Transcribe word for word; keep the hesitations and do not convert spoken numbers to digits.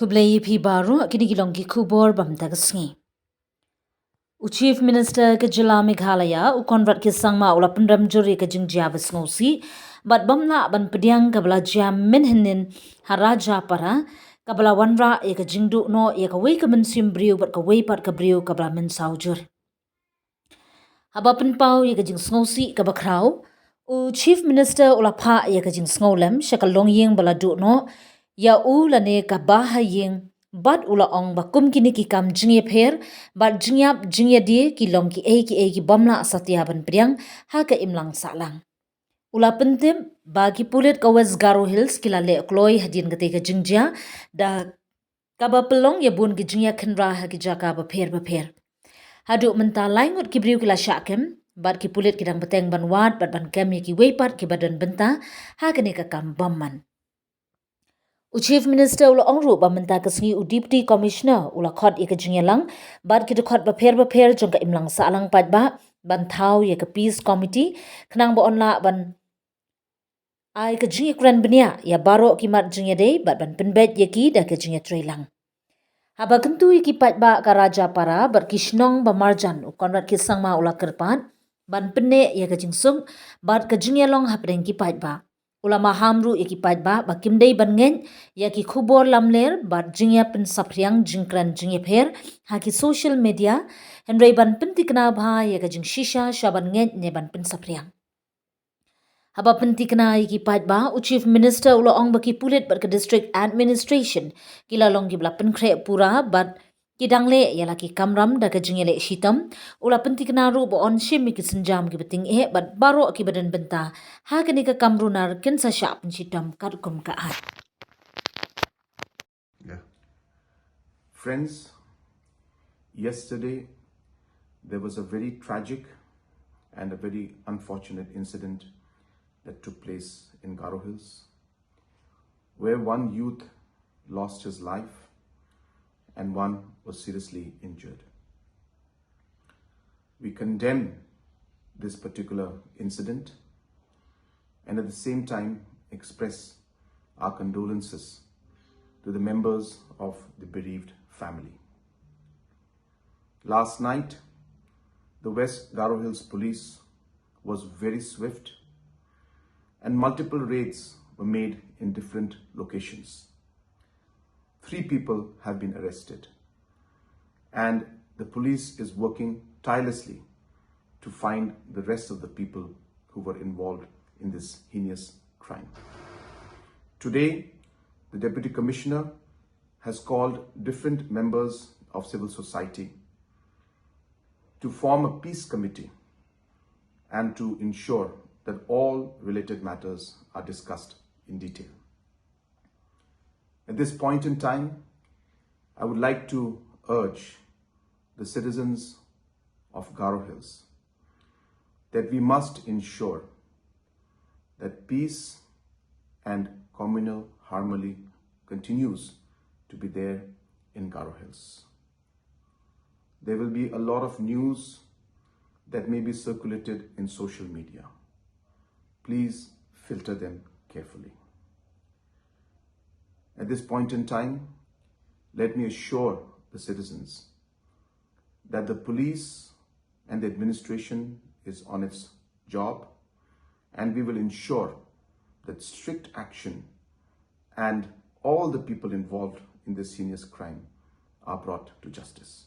Khublei ïa phi baroh, kine ki long ki khubor ba mynta ka sngi. U Chief Minister ka jylla Meghalaya, u Conrad K Sangma, u la pynrem jur ïa ka jingjia ba sngewsih bad bym lah ban pdiang kaba la jia mynhynnin ha Rajapara, kaba la wanrah ïa ka jingduh noh ïa kawei ka mynsiem briew bad kawei pat ka briew kaba la mynsaw jur. Haba pynpaw ïa ka jingsngewsih kaba khraw, u Chief Minister u la phah ïa ka jingsngewlem sha ka longïing ba la duh noh ïa u lane ka bahaïing, bad u la ong ba kum kine ki kam jingïapher bad jingïap jingïadie ki long kiei kiei ki bym lah satia ban pdiang ha ka imlang sahlang. U la pyntip ba ki pulit ka West Garo Hills ki la leh kloi hadien katei ka jingjia, da kaba pynlong ïa bun ki jingïakhynra ha ki jaka bapher bapher. Haduh mynta lai ngut ki briew ki la shah kem bad ki pulit ki dang bteng ban wad bad ban kem ïa kiwei pat kiba don bynta ha kane ka kam bymman. U Chief Minister u la ong ruh ba mynta ka sngi u Deputy Commissioner u la khot ïa ka jingïalang bad ki dkhot bapher bapher jong ka imlang sahlang paidbah ban thaw ïa ka Peace Committee, khnang ba yn lah ban ai ka jingïakren bniah ïa baroh ki mat jingïadei bad ban pynbeit ïa ki da ka jingïatreilang. Haba kyntu ïa ki paidbah ka Rajapara bad ki shnong ba marjan, u Conrad K Sangma u la kyrpad ban pynneh ïa ka jingsuk bad ka jingïalong hapdeng ki paidbah. U la maham ruh ïa ki paidbah ba kim dei ban ngeit ïa ki khubor lamler bad jingïapynsaphriang jingkren jingïapher ha ki social media, hynrei ban pynthikna bha ïa ka jingshisha sha ban ngeit ne ban pynsaphriang. Haba pynthikna ïa ki paidbah, u Chief Minister u la ong ba ki pulit bad ka District Administration ki la long kiba la pynkhreh pura bad ki dang leh ïa la ki kamram da ka jingïaleh shitom. U la pynthikna ruh ba yn shim ïa ki sienjam kiba tyngeh bad baroh kiba don bynta ha kane ka kam runar kin sa shah pynshitom katkum ka aiñ. Yeah. Friends, yesterday there was a very tragic and a very unfortunate incident that took place in Garo Hills, where one youth lost his life and one was seriously injured. We condemn this particular incident and at the same time express our condolences to the members of the bereaved family. Last night, the West Garo Hills Police was very swift and multiple raids were made in different locations. Three people have been arrested, and the police is working tirelessly to find the rest of the people who were involved in this heinous crime. Today, the Deputy Commissioner has called different members of civil society to form a peace committee and to ensure that all related matters are discussed in detail. At this point in time, I would like to urge the citizens of Garo Hills that we must ensure that peace and communal harmony continues to be there in Garo Hills. There will be a lot of news that may be circulated in social media. Please filter them carefully. At this point in time, let me assure the citizens that the police and the administration is on its job, and we will ensure that strict action and all the people involved in this heinous crime are brought to justice.